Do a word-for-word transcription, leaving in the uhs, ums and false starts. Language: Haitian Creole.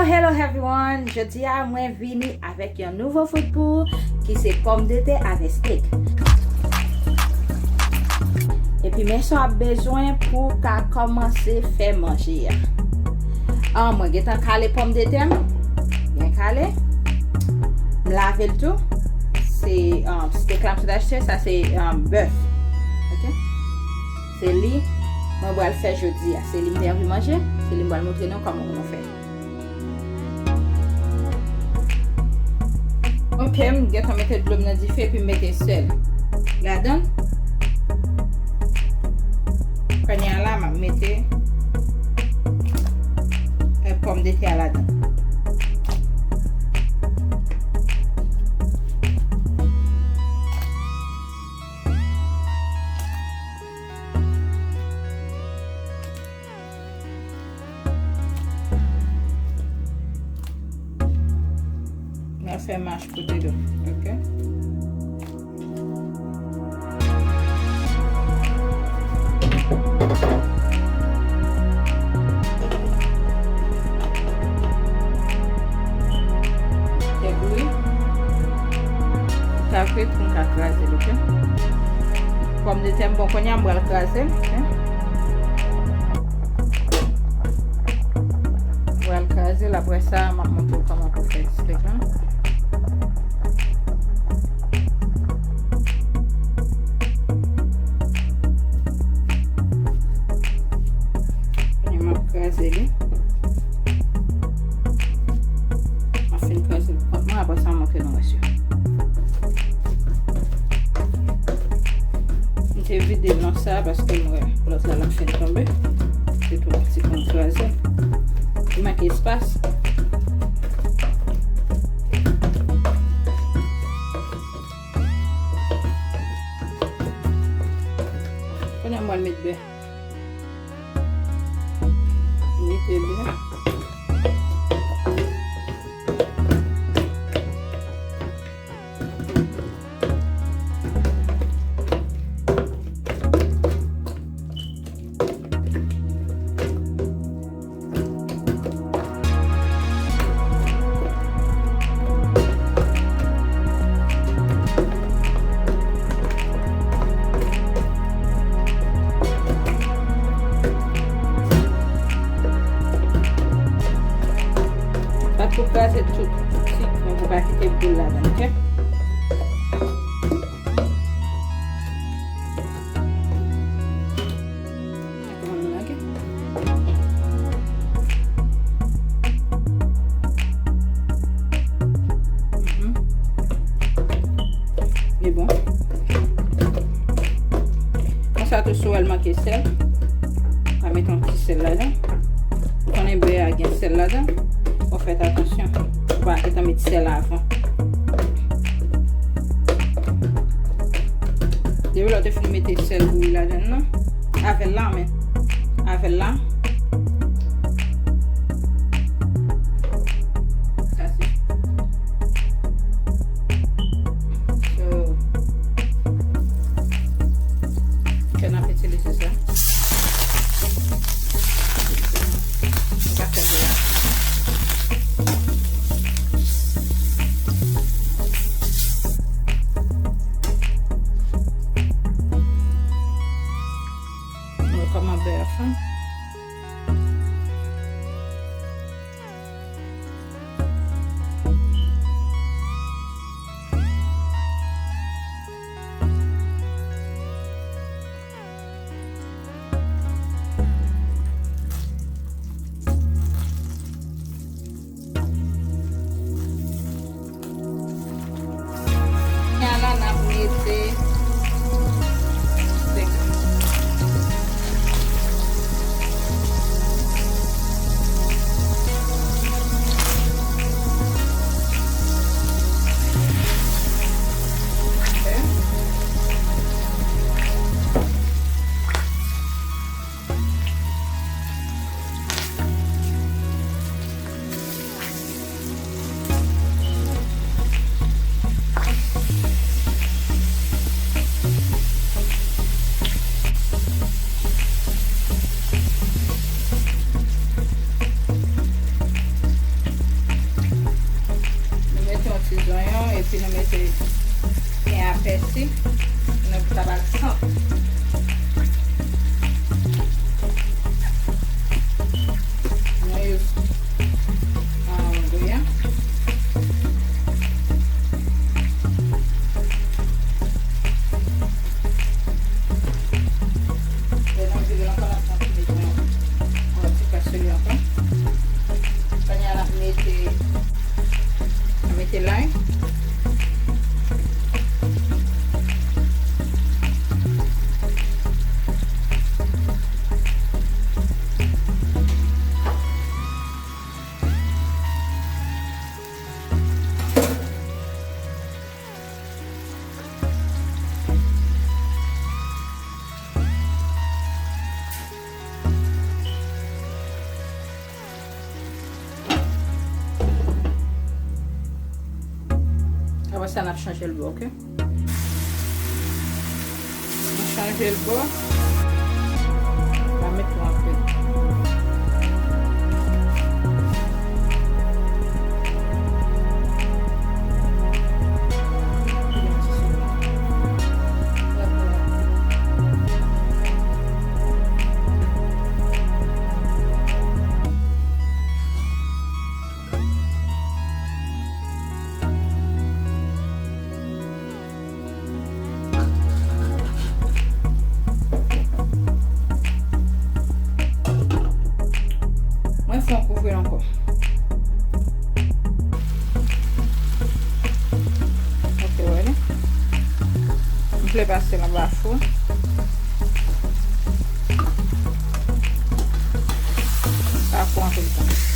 Hello everyone, jodi a mwen vini avèk yon nouvo food pou ki se pòmdetè avèk steak. Epi men sa w ap bezwen pou w ka kòmanse fè manje a. Ah, mwen gentan kale pòmdetè m. Byen kale. M lave l tou. Se, um, steak la m sot achte, sa se, um, bèf. Ok? Se li mwen pral fè jodi a. Se li m te anvi manje. Se li m pral montre nou kòman pou nou fè. Ok, m gentan mete dlo m nan dife epi m mete sèl ladan. Kounye a la, m ap mete, eh, pòmdetè a ladan. Mwen fè mash potato, ok? Fè bouyi. Sa fre pou m ka kraze l, ok? Pòmdetè m bon, kounye a m pral kraze l, ok? M pral kraze l, apre sa, m ap montre w kòman pou fè steak la. Kounye a m ap kraze li. M ap fin kraze l kont mwen, apre sa, m montre nou rès yo. M te vide nan sa paske m wè lòt la, l ap fin tonbe. Se twò piti pou m kraze. Li manke espas. Kounye a m pral met bè. Mete bè. Pa twò kraze tout sik, men pou pa kite boul ladan, ok? Kòman nou lage? Mhm. Li bon. Konsa tou, si w wè l manke sèl, w ka mete yon ti sèl ladan. Ou konnen bè a gen sèl ladan, fò w fè atansyon. Ou pa gentan met sèl avan. Depi lè w te fin mete sèl bouyi ladan nan, avè l la, men avè l la. Sa se. So, fè n ap itilize sa. Nou ka fè de la. Mwen kòman bè a fen. Pen a pèsi, nou ta ba l sant. Nou use, um, griyan. Lè nou vire l ankò, n ap kontinye pou yon ti kras sou li ankò. Kounye a, n ap mete, n ap mete lay. Apre sa, n ap chanje l bò, oke? Nou chanje l bò. N a met tou antre. Mwen fè yon kouvri ankò. Ok, wè li. M vle pase l anba fou. Pa fou anpil tan.